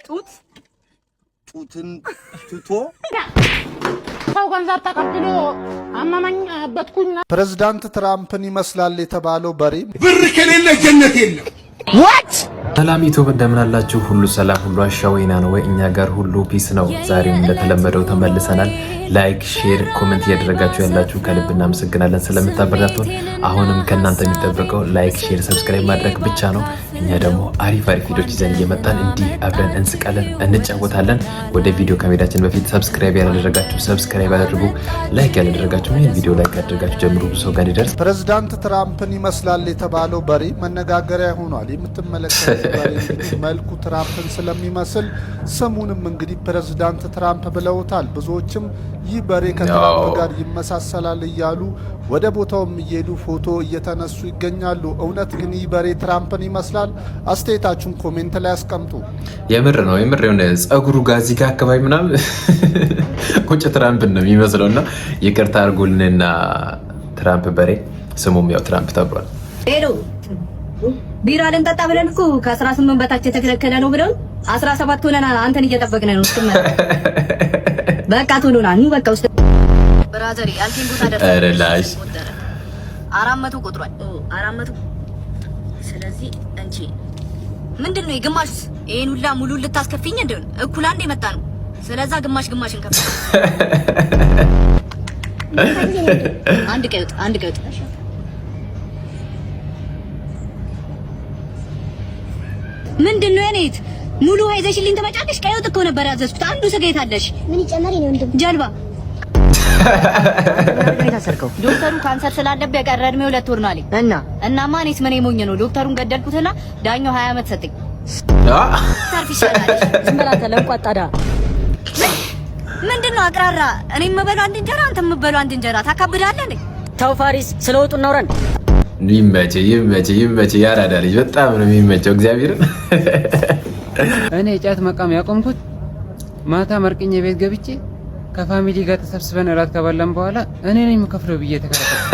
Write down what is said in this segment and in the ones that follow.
ጡት ጡትን ትቶ ሰው ገንዘብ ተቀብሎ አመመኝ አበድኩኝ። ፕሬዝዳንት ትራምፕን ይመስላል የተባለው በሬ ብር ከሌለ ጀነት የለም። ሰላም ዩቱብ፣ እንደምን አላችሁ? ሁሉ ሰላም፣ ሁሉ አሻወይና ነው ወይ? እኛ ጋር ሁሉ peace ነው። ዛሬም እንደተለመደው ተመልሰናል። Like፣ share፣ comment እያደረጋችሁ ያላችሁ ከልብ እናመሰግናለን ስለምታበረታቱን። አሁንም ከእናንተ የሚጠበቀው like፣ share፣ subscribe ማድረግ ብቻ ነው። እኛ ደግሞ አሪፍ አሪፍ ቪዲዮች ይዘን እየመጣን እንዲህ አብረን እንስቃለን፣ እንጫወታለን። ወደ ቪዲዮ ከመሄዳችን በፊት subscribe ያላደረጋችሁ subscribe አድርጉ። Like ያላደረጋችሁ ይህን ቪዲዮ like አድርጋችሁ ጀምሩ፣ ብዙ ሰው ጋር እንዲደርስ። ፕሬዝዳንት ትራምፕን ይመስላል የተባለው በሬ መነጋገሪያ ሆኗል። የምትመለከቱት በሬ እንግዲህ መልኩ ትራምፕን ስለሚመስል ስሙንም እንግዲህ ፕሬዝዳንት ትራምፕ ብለውታል። ብዙዎችም ይህ በሬ ከትራምፕ ጋር ይመሳሰላል እያሉ ወደ ቦታውም እየሄዱ ፎቶ እየተነሱ ይገኛሉ። እውነት ግን ይህ በሬ ትራምፕን ይመስላል? አስተያየታችሁን comment ላይ አስቀምጡ። የምር ነው፣ የምር የሆነ ጸጉሩ ጋር እዚህ ጋር አካባቢ ምናምን ቁጭ ትራምፕን ነው የሚመስለው። እና ይቅርታ አድርጉልንና ትራምፕ በሬ ስሙም ያው ትራምፕ ተብሏል። Hello፣ ቢራ ልንጠጣ ብለን እኮ ከ18 በታች የተከለከለ ነው ብለን 17 ሆነን አንተን እየጠበቅን ነው። እስክመጣ በቃ ቶሎ ና፣ ኑ በቃ ውስጥ brother ያልከኝ ቦታ ኧረ ላሽ። 400 ቆጥሯል። 400። ስለዚህ እንቺ ምንድን ነው የግማሹስ? ይሄን ሁላ ሙሉ ልታስከፊኝ እንደሆነ እኩል አንድ የመጣ ነው። ስለዛ ግማሽ ግማሽ እንከፍል። አንድ ቀይ ወጥ፣ አንድ ቀይ ወጥ። ምንድን ነው የኔት ሙሉ ውሃ ይዘሽልኝ ትመጫለሽ? ቀይ ወጥ እኮ ነበር ያዘዝኩት። አንዱ ስጋ የት አለሽ? ምን ይጨመር የኔ ወንድም? ጀልባ። ዶክተሩ ካንሰር ስላለብህ የቀረ እድሜ 2 ወር ነው አለኝ። እና? እናማ እኔስ ምን ሞኝ ነው? ዶክተሩን ገደልኩትና ዳኛው 20 ዓመት ሰጠኝ። ታርፍ ይሻላል። ዝም በል አንተ ለንቋጣዳ። ምንድን ነው አቅራራ? እኔ የምበለው አንድ እንጀራ፣ አንተ የምበለው አንድ እንጀራ፣ ታካብዳለህ እንዴ? ተው ፋሪስ፣ ስለ ወጡ እናውራን። ይመች፣ ይመች፣ ይመች። ያራዳ ልጅ በጣም ነው የሚመቸው እግዚአብሔርን። እኔ ጫት መቃም ያቆምኩት ማታ መርቅኜ ቤት ገብቼ ከ family ጋር ተሰብስበን እራት ከበላን በኋላ እኔ ነኝ የምከፍለው ብዬ ተከራከርኩ።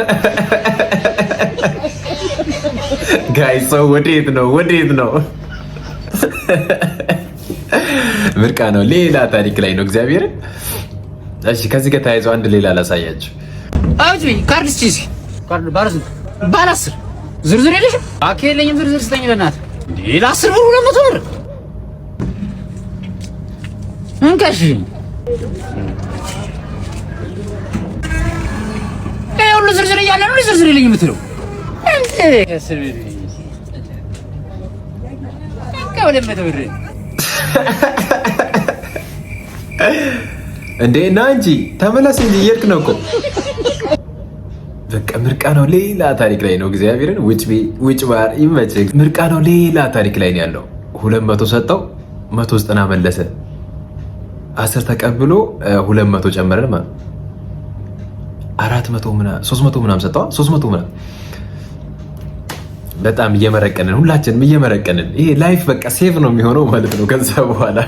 Guys፣ ሰው ወዴት ነው፣ ወዴት ነው? ምርቃ ነው፣ ሌላ ታሪክ ላይ ነው እግዚአብሔርን። እሺ፣ ከዚህ ጋር ተያይዞ አንድ ሌላ ላሳያችሁ። አውጪ ካርድ ስጪ እስኪ። ካርድ ባለ ስንት? ባለ 10። ዝርዝር የለሽም? አኬ የለኝም። ዝርዝር ስጠኝ በእናትህ። እንዴ፣ ለ10 ብር 200 ብር እንካሽ። ይሄ ሁሉ ዝርዝር እያለ ነው ዝርዝር የለኝም የምትለው? እንዴ 10 ብር እንካ፣ 200 ብር። እንዴ ና እንጂ፣ ተመለስ እንጂ፣ እየሄድክ ነው እኮ። በቃ ምርቃ ነው፣ ሌላ ታሪክ ላይ ነው። እግዚአብሔርን ውጭ ባር ይመችህ። ምርቃ ነው፣ ሌላ ታሪክ ላይ ነው ያለው። 200 ሰጠው፣ 190 መለሰ። 10 ተቀብሎ 200 ጨመረን ማለት 400 ምናምን፣ 300 ምናምን ሰጠዋ፣ 300 ምናምን። በጣም እየመረቀንን፣ ሁላችንም እየመረቀንን፣ ይሄ life በቃ safe ነው የሚሆነው ማለት ነው ከዛ በኋላ።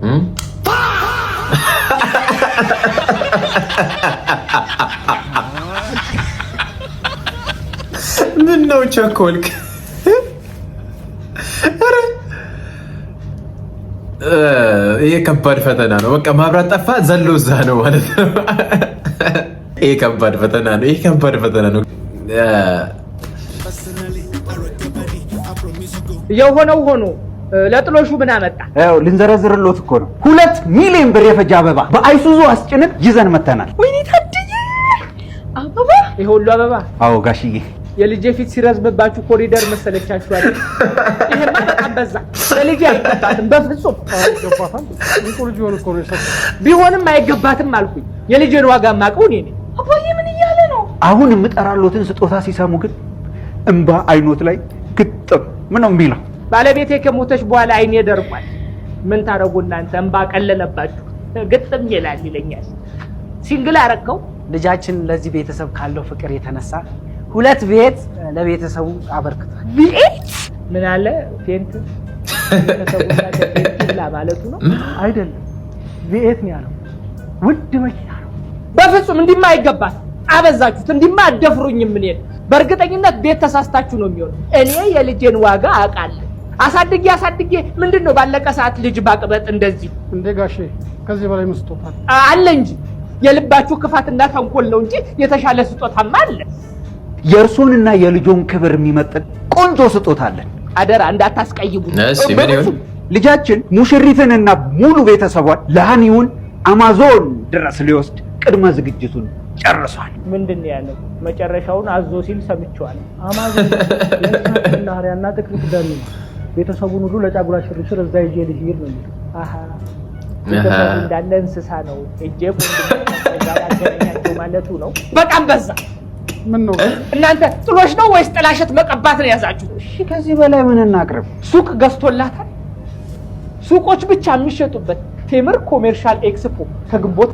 እም? ምን ነው ቸኮልክ? ኧረ ይሄ ከባድ ፈተና ነው። በቃ ማብራት ጠፋ ዘሎ እዛ ነው ማለት ነው። ይሄ ከባድ ፈተና ነው። ይሄ ከባድ ፈተና ነው። የሆነው ሆኖ ለጥሎሹ ምን አመጣ? ያው ልንዘረዝርሎት እኮ ነው። 2 ሚሊዮን ብር የፈጀ አበባ በአይሱዙ አስጭነን ይዘን መተናል። ወይኔ ታድዬ፣ አበባ፣ ይሄ ሁሉ አበባ? አዎ ጋሽዬ። የልጄ ፊት ሲረዝምባችሁ ኮሪደር መሰለቻችሁ አይደል? ይሄማ በጣም በዛ። ለልጄ አይገባትም በፍጹም። ቢሆንም አይገባትም አልኩኝ። የልጄን ዋጋ የማውቀው እኔ ነኝ። አባዬ ምን እያለ ነው? አሁን የምጠራሎትን ስጦታ ሲሰሙ ግን እምባ አይኖት ላይ ግጥም ምን ነው የሚለው? ባለቤቴ ከሞተች በኋላ አይኔ ደርቋል። ምን ታረጉ እናንተ? እምባ ቀለለባችሁ። ግጥም ይላል ይለኛል። Single አረከው? ልጃችን ለዚህ ቤተሰብ ካለው ፍቅር የተነሳ ሁለት ቤት ለቤተሰቡ አበርክቷል። V8 ምን አለ ፌንት ላ ማለቱ ነው? አይደለም፣ V8 ነው ያለው። ውድ መኪና ነው። በፍጹም እንዲማ አይገባት። አበዛችሁት። እንዲማ አደፍሩኝም። እኔን በእርግጠኝነት ቤት ተሳስታችሁ ነው የሚሆነው። እኔ የልጄን ዋጋ አውቃለሁ። አሳድጌ አሳድጌ ምንድን ነው ባለቀ ሰዓት ልጅ ባቅበጥ እንደዚህ። እንዴ ጋሼ፣ ከዚህ በላይ ምን ስጦታ አለ እንጂ? የልባችሁ ክፋትና ተንኮል ነው እንጂ የተሻለ ስጦታማ አለ። የእርሶንና የልጆን ክብር የሚመጥን ቆንጆ ስጦታ አለን። አደራ እንዳታስቀይሙ። እሺ፣ ምን ይሁን? ልጃችን ሙሽሪትንና ሙሉ ቤተሰቧን ለ honeymoon አማዞን ድረስ ሊወስድ ቅድመ ዝግጅቱን ጨርሷል። ምንድን ነው ያለው? መጨረሻውን አዞ ሲል ሰምቼዋለሁ። አማዞን የእንስሳት መናኸሪያና ጥቅጥቅ ደን ነው። ቤተሰቡን ሁሉ ለጫጉላ ሽርሽር እዛ ይዤ ልሂድ ነው የሚለው። አሃ፣ ቤተሰቡ እንዳለ እንስሳ ነው። እጄ ጋር አገናኛቸው ማለቱ ነው። በጣም በዛ። ምን ነው? እናንተ ጥሎሽ ነው ወይስ ጥላሸት መቀባት ነው የያዛችሁት? እሺ፣ ከዚህ በላይ ምን እናቅርብ? ሱቅ ገዝቶላታል። ሱቆች ብቻ የሚሸጡበት ቴምር Commercial Expo ከግንቦት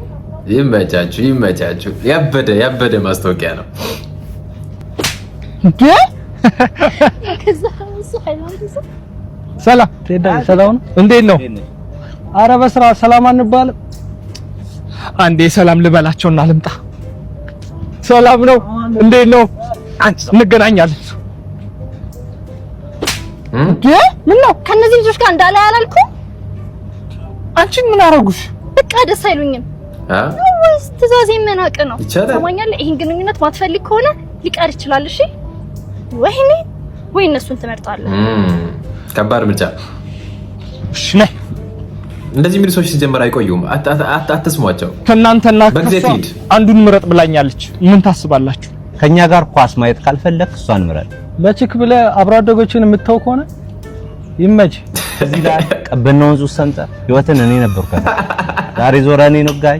ይመቻችሁ፣ ይመቻችሁ። ያበደ ያበደ ማስታወቂያ ነው። እንዴ! ሰላም ቴዳ፣ ሰላም ነው? እንዴት ነው? አረ በስራ ሰላም አንባልም። አንዴ ሰላም ልበላቸውና ልምጣ። ሰላም ነው? እንዴት ነው? አንቺ እንገናኛለን። እንዴ፣ ምን ነው? ከእነዚህ ልጆች ጋር እንዳለ አላልኩም? አንቺን ምን አረጉሽ? በቃ ደስ አይሉኝም። ወይስ ትእዛዜ መናቅ ነው? ይቻላል። ሰማኛለህ? ይህን ግንኙነት ማትፈልግ ከሆነ ሊቀር ይችላል። እሺ፣ ወይ እኔ ወይ እነሱን ትመርጣለህ። ከባድ ምርጫ። እሺ ነይ። እንደዚህ የሚሉ ሰዎች ሲጀመር አይቆዩም። አትስሟቸው። ከእናንተና በጊዜ ከሷ ትሂድ። አንዱን ምረጥ ብላኛለች። ምን ታስባላችሁ? ከኛ ጋር ኳስ ማየት ካልፈለክ እሷን ምረጥ። ለ chick ብለህ አብሮ አደጎችን የምተው ከሆነ ይመች። እዚህ ጋር ቀበና ወንዝ ውስጥ ሰምጠህ ህይወትን እኔ ነበርኩ። ዛሬ ዞረ እኔ ነው ጋይ።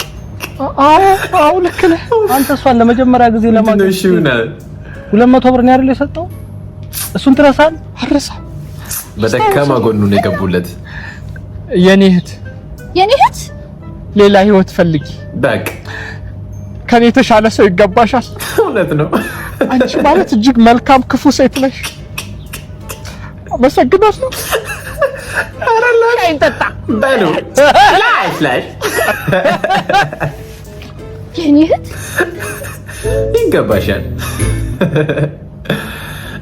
አዎ አዎ፣ ልክ ነህ። አንተ እሷን ለመጀመሪያ ጊዜ ምንድን ነው? ለማግኘት እሺ ይሆናል። 200 ብር ነው አይደል የሰጠው? እሱን ትረሳለህ? አልረሳም። በደካማ ጎኑ ነው የገቡለት። የኔ እህት፣ የኔ እህት፣ ሌላ ህይወት ፈልጊ። በቃ። ከኔ የተሻለ ሰው ይገባሻል። እውነት ነው። አንቺ ማለት እጅግ መልካም ክፉ ሴት ነሽ። አመሰግናለሁ። ሻይ እንጠጣ። በሉ ላሽ ላሽ። የኔ እህት። ይገባሻል።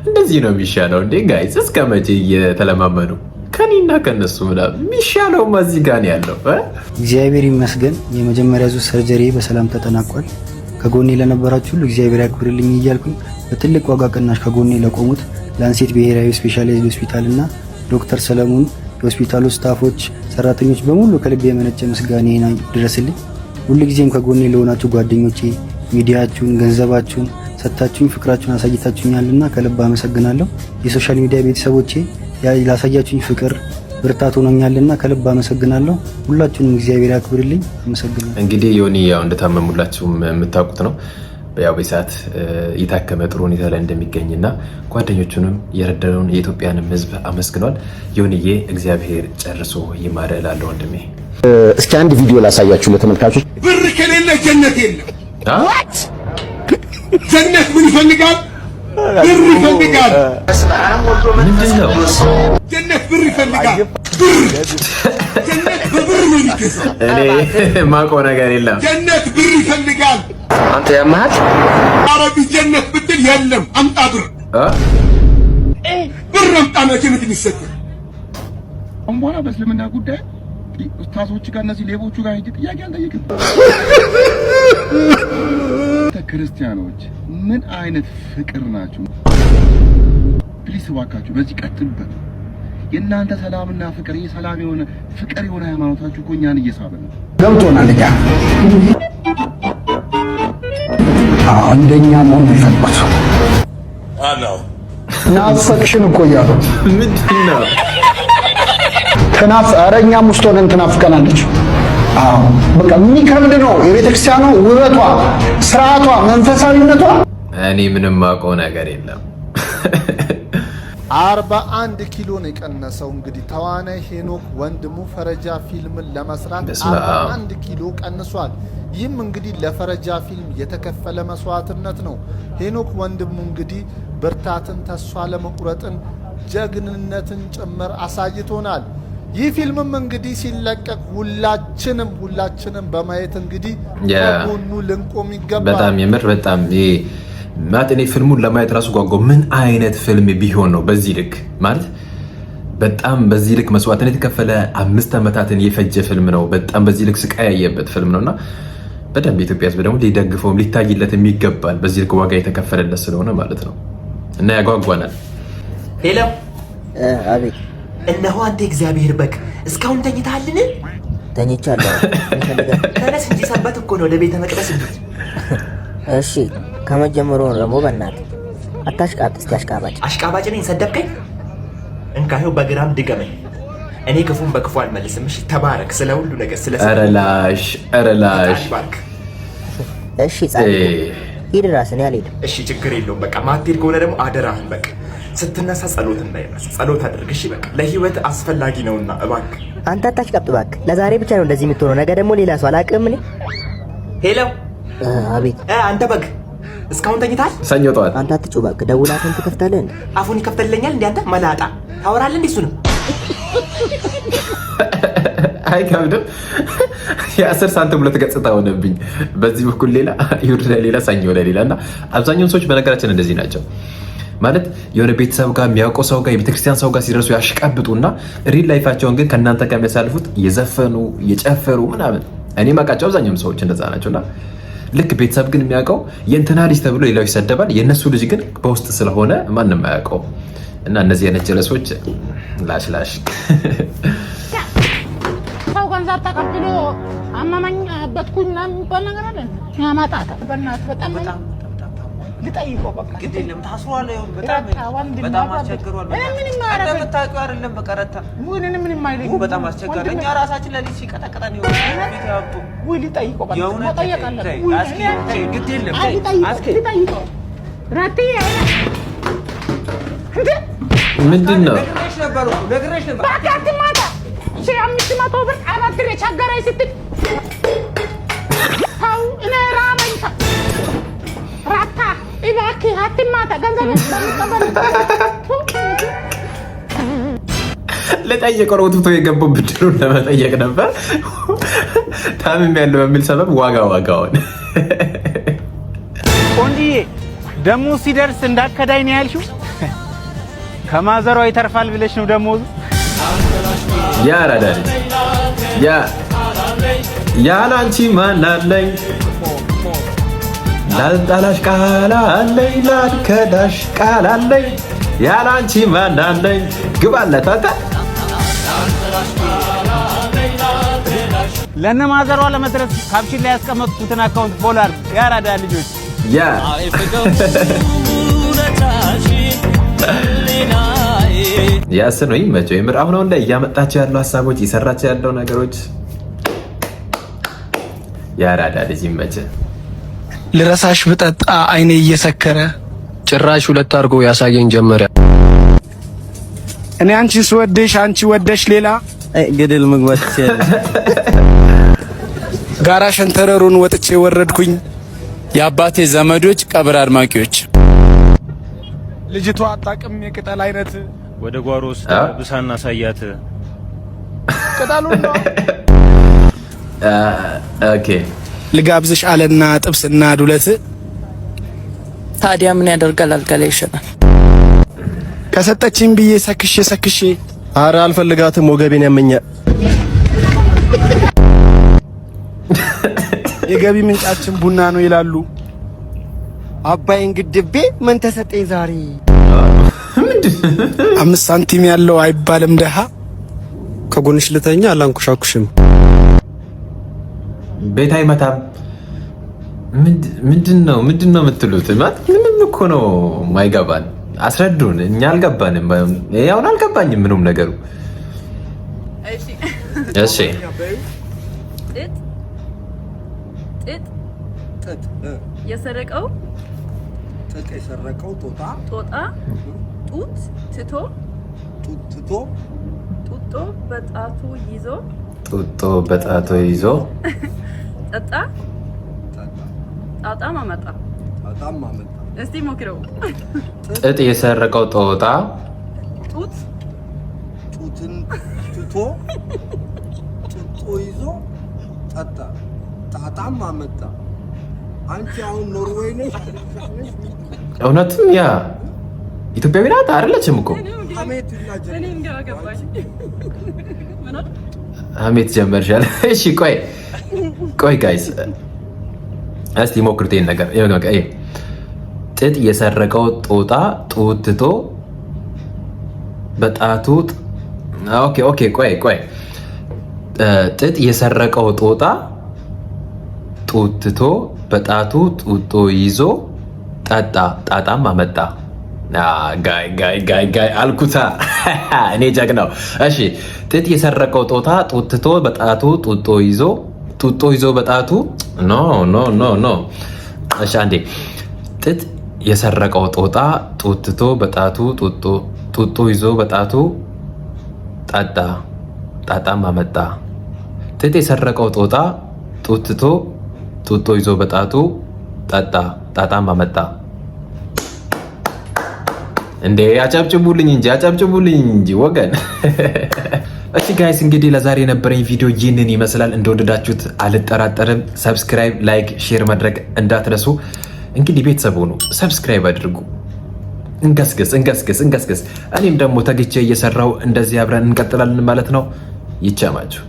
እንደዚህ ነው የሚሻለው። እንዴ guys፣ እስከ መቼ እየተለማመኑ ከኔና ከነሱ ምናምን? የሚሻለውማ እዚህ ጋር ነው ያለው እ? እግዚአብሔር ይመስገን፣ የመጀመሪያ ዙር surgery በሰላም ተጠናቋል። ከጎኔ ለነበራችሁ ሁሉ እግዚአብሔር ያክብርልኝ እያልኩኝ በትልቅ ዋጋ ቅናሽ ከጎኔ ለቆሙት ላንሴት ብሔራዊ specialized ሆስፒታል እና ዶክተር ሰለሞን፣ የሆስፒታሉ staff ኦች፣ ሰራተኞች በሙሉ ከልብ የመነጨ ምስጋና ይድረስልኝ። ሁልጊዜም ከጎኔ ለሆናችሁ ጓደኞቼ ሚዲያችሁን፣ ገንዘባችሁን ሰጥታችሁኝ ፍቅራችሁን አሳይታችሁኛልና ከልብ አመሰግናለሁ። የ social media ቤተሰቦቼ ላሳያችሁኝ ፍቅር ብርታት ሆኖኛልና ከልብ አመሰግናለሁ። ሁላችሁንም እግዚአብሔር ያክብርልኝ። አመሰግናለሁ። እንግዲህ ዮኒ ያው እንደታመሙላችሁም የምታውቁት ነው። ያው በሰዓት እየታከመ ጥሩ ሁኔታ ላይ እንደሚገኝና ጓደኞቹንም የረዳውን የኢትዮጵያንም ሕዝብ አመስግኗል። ዮኒዬ፣ እግዚአብሔር ጨርሶ ይማረ እላለሁ ወንድሜ። እስኪ አንድ ቪዲዮ ላሳያችሁ ለተመልካቾች። ብር ከሌለ ጀነት የለም። ጀነት ምን ይፈልጋል? ብር ይፈልጋል። ምንድን ነው? ጀነት ብር ይፈልጋል። ብር፣ ጀነት በብር ነው የሚገዛው። እኔ ማውቀው ነገር የለም። ጀነት ብር ይፈልጋል። አንተ ያመሃል። አረቢ ጀነት ብትል የለም፣ አምጣ ብር፣ ብር አምጣ ነው ጀነት የሚሰጥህ። አሁን በኋላ በእስልምና ጉዳይ ኡስታዞች ጋር፣ እነዚህ ሌቦቹ ጋር ሄጄ ጥያቄ አልጠይቅም። ክርስቲያኖች ምን አይነት ፍቅር ናቸው? Please እባካችሁ በዚህ ቀጥሉበት። የእናንተ ሰላምና ፍቅር፣ ይህ ሰላም የሆነ ፍቅር የሆነ ሃይማኖታችሁ እኮ እኛን እየሳበ ነው። ገብቶናል። እኛ እንደኛ መሆን የሚፈልጉት ናፈቅሽን እኮ እያሉ። ምንድን ነው? ትናፍ ኧረ እኛም ውስጥ ሆነን ትናፍቀናለች። አዎ፣ በቃ የሚከብድ ነው። የቤተ ክርስቲያኗ ውበቷ፣ ስርዓቷ፣ መንፈሳዊነቷ። እኔ ምንም ማውቀው ነገር የለም። 41 ኪሎ ነው የቀነሰው። እንግዲህ ተዋናይ ሄኖክ ወንድሙ ፈረጃ ፊልምን ለመስራት በስመ አብ። 41 ኪሎ ቀንሷል። ይህም እንግዲህ ለፈረጃ ፊልም የተከፈለ መስዋዕትነት ነው። ሄኖክ ወንድሙ እንግዲህ ብርታትን፣ ተስፋ አለመቁረጥን፣ ጀግንነትን ጭምር አሳይቶናል። ይህ ፊልምም እንግዲህ ሲለቀቅ ሁላችንም በማየት እንግዲህ ከጎኑ ልንቆም ይገባል። በጣም የምር በጣም ይሄ ማለት እኔ ፊልሙን ለማየት ራሱ ጓጓ። ምን አይነት ፊልም ቢሆን ነው በዚህ ልክ፣ ማለት በጣም በዚህ ልክ መስዋዕትነት የተከፈለ፣ 5 ዓመታትን የፈጀ ፊልም ነው። በጣም በዚህ ልክ ስቃይ ያየበት ፊልም ነው እና በደንብ የኢትዮጵያ ሕዝብ ደግሞ ሊደግፈውም ሊታይለትም ይገባል። በዚህ ልክ ዋጋ የተከፈለለት ስለሆነ ማለት ነው እና ያጓጓናል። Hello። አቤት። እነሆ አንተ የእግዚአብሔር በግ እስካሁን ተኝተሃልን? ተኝቻለሁ። ተነስ እንጂ ሰንበት እኮ ነው፣ ለቤተ መቅደስ እንሂድ። እሺ፣ ከመጀመሩ ደግሞ በእናትህ አታሽቃብጥ። እስቲ አሽቃባጭ። አሽቃባጭ ነኝ? ሰደብከኝ? እንካ ይኸው በግራም ድገመኝ። እኔ ክፉን በክፉ አልመልስም። እሺ ተባረክ፣ ስለ ሁሉ ነገር ስለ ኧረ ላሽ፣ ኧረ ላሽ። ባርክ። እሺ ጻድቁ ሂድ ራስህ፣ እኔ አልሄድም። እሺ ችግር የለውም። በቃ ማትሄድ ከሆነ ደግሞ አደራህን በቃ ስትነሳ ጸሎት እንዳይረሳ፣ ጸሎት አድርግ። እሺ በቃ ለህይወት አስፈላጊ ነውና እባክህ። አንተ አታሽቃብጥ እባክህ። ለዛሬ ብቻ ነው እንደዚህ የምትሆነው፣ ነገ ደግሞ ሌላ ሰው አላውቅም እኔ። Hello። አቤት። አንተ በግ እስካሁን ተኝተሃል? ሰኞ ጠዋት። አንተ አትጩህ እባክህ። ደውለህ አፍህን ትከፍታለህ እንዴ? አፉን ይከፍትልኛል እንዴ? አንተ መላጣ ታወራለህ እንዴ? እሱንም አይከብድም። የ10 ሳንቲም ሁለት ገጽታ ሆነብኝ። በዚህ በኩል ሌላ፣ ይሁድ ላይ ሌላ፣ ሰኞ ላይ ሌላ እና አብዛኛውን ሰዎች በነገራችን እንደዚህ ናቸው። ማለት የሆነ ቤተሰብ ጋር፣ የሚያውቀው ሰው ጋር፣ የቤተክርስቲያን ሰው ጋር ሲደርሱ ያሽቃብጡና real life ኣቸውን ግን ከእናንተ ጋር የሚያሳልፉት እየዘፈኑ እየጨፈሩ ምናምን። እኔ ማውቃቸው አብዛኛውም ሰዎች እንደዛ ናቸው እና ልክ ቤተሰብ ግን የሚያውቀው የእንትና ልጅ ተብሎ ሌላው ይሰደባል። የእነሱ ልጅ ግን በውስጥ ስለሆነ ማንም አያውቀው እና እነዚህ አይነት ጀለሶች ላሽ ላሽ። ሰው ገንዘብ ተቀብሎ አመመኝ አበድኩኝ ምናምን የሚባል ነገር አለ። ያማጣታል። በእናትህ በጣም ልጠይቀው በቃ። ግድ የለም ታስሯል። ይኸው በጣም በጣም አስቸግሯል። እኔ ምንም አያደርገኝ። እንደምታውቂው አይደለም በቃ ረታ ምንም ምንም አይለኝም። በጣም አስቸጋሪ። እኛ ራሳችን ለሊት ሲቀጠቅጠን ይኸው ፊት ያብጡ። ውይ ልጠይቀው በቃ። የእውነት መጠየቅ አለብን። ተይ፣ ውይ አስኪ እኔ ተይ፣ ግድ የለም አይ ተይ፣ ልጠይቀው አስኪ ልጠይቀው ረትዬ እንዴ ምንድን ነው? ነግሬሽ ነበር እኮ፣ ነግሬሽ ነበር። እባክህ አትማታ። 1500 ብር አበድሬ ቸገረኝ ስትል ተው፣ እኔ ራበኝ። ተው ረታ እባክህ አትማታ። ገንዘብ በሚቀበል ልጠይቀው ነው ትቶ የገባው ብድሩን ለመጠየቅ ነበር። ታምም ያለው በሚል ሰበብ ዋጋ ዋጋውን ቆንጂዬ ደሞዝ ሲደርስ እንዳከዳኝ ነው ያልሽው? ከማዘሯ ይተርፋል ብለሽ ነው ደሞዙ? ያራዳ ልጅ ያ ያላንቺ ማን አለኝ፣ ላልጣላሽ ቃል አለኝ፣ ላልከዳሽ ቃል አለኝ፣ ያላንቺ ማን አለኝ። ግባለት አንተ። ለነ ማዘሯ ለመድረስ caption ላይ ያስቀመጥኩትን account follow አድርጉ። ያራዳ ልጆች። ያስ ነው ይመቸው። የምር አሁን አሁን ላይ እያመጣቸው ያለው ሀሳቦች፣ እየሰራቸው ያለው ነገሮች ያራዳ ልጅ ይመቸ። ልረሳሽ ብጠጣ አይኔ እየሰከረ ጭራሽ ሁለት አድርጎ ያሳየኝ ጀመረ። እኔ አንቺን ስወድሽ አንቺ ወደሽ ሌላ ገደል መግባት ይችላል። ጋራ ሸንተረሩን ወጥቼ ወረድኩኝ። የአባቴ ዘመዶች ቀብር አድማቂዎች። ልጅቷ አታውቅም የቅጠል አይነት። ወደ ጓሮ ውስጥ ብሳና ሳያት። ቅጠሉን ነው። Okay. ልጋብዝሽ አለና ጥብስና ዱለት። ታዲያ ምን ያደርጋል፣ አልጋ ላይ ይሸናል። ከሰጠችኝ ብዬ ሰክሼ ሰክሼ አረ አልፈልጋትም፣ ወገቤን ያመኛል። የገቢ ምንጫችን ቡና ነው ይላሉ። አባይን ግድቤ ምን ተሰጠኝ ዛሬ? 5 ሳንቲም ያለው አይባልም ደሃ። ከጎንሽ ልተኛ አላንኮሻኩሽም። ቤት አይመታም። ምንድን ነው የምትሉት? ማለት ምንም እኮ ነው ማይገባን። አስረዱን። እኛ አልገባንም። ያሁን አልገባኝም ምንም ነገሩ። እሺ። ጥጥ ጥጥ ጥጥ የሰረቀው ጥጥ የሰረቀው ጦጣ ጦጣ ጡት ትቶ ጡት ትቶ ጡጦ በጣቱ ይዞ ጡጦ በጣቶ ይዞ ጠጣ ጣጣም አመጣ። ጣጣም አመጣ። እስቲ ሞክረው። ጥጥ የሰረቀው ጦጣ ጡት ጡት ጡትን ትቶ ጡጦ ይዞ ጠጣ፣ ጣጣም አመጣ። አንቺ አሁን ኖርዌይ ነሽ? እውነትም yeah፣ ኢትዮጵያዊ ናት አይደለችም እኮ። ሐሜት ሁላ እኔም ግራ ገባኝ። ምን አልክ? ሀሜት ጀመርሻል። እሺ ቆይ ቆይ guys፣ እስቲ ሞክሩት ይሄን ነገር። ይኸው በቃ ይሄ ጥጥ የሰረቀው ጦጣ ጡት ትቶ በጣቱ okay፣ ቆይ ቆይ፣ ጥጥ የሰረቀው ጦጣ ጡት ትቶ በጣቱ ጡጦ ይዞ ጠጣ፣ ጣጣም አመጣ። Guy guy guy guy አልኩታ፣ እኔ ጀግናው። እሺ፣ ጥጥ የሰረቀው ጦጣ ጡት ትቶ በጣቱ ጡጦ ይዞ በጣቱ፣ no no no no። እሺ አንዴ፣ ጥጥ የሰረቀው ጦጣ ጡት ትቶ በጣቱ ጡጦ ይዞ በጣቱ ጠጣ፣ ጣጣም አመጣ። ጥጥ የሰረቀው ጦጣ ጡት ትቶ ጡጦ ይዞ በጣቱ ጠጣ፣ ጣጣም አመጣ። እንዴ አጨብጭቡልኝ እንጂ፣ አጨብጭቡልኝ እንጂ ወገን። እሺ guys፣ እንግዲህ ለዛሬ የነበረኝ ቪዲዮ ይህንን ይመስላል። እንደወደዳችሁት አልጠራጠርም። Subscribe፣ like፣ share ማድረግ እንዳትረሱ። እንግዲህ ቤተሰብ ሁኑ፣ subscribe አድርጉ። እንገስግስ፣ እንገስግስ፣ እንገስግስ። እኔም ደግሞ ተግቼ እየሰራው እንደዚህ አብረን እንቀጥላለን ማለት ነው። ይቻማችሁ።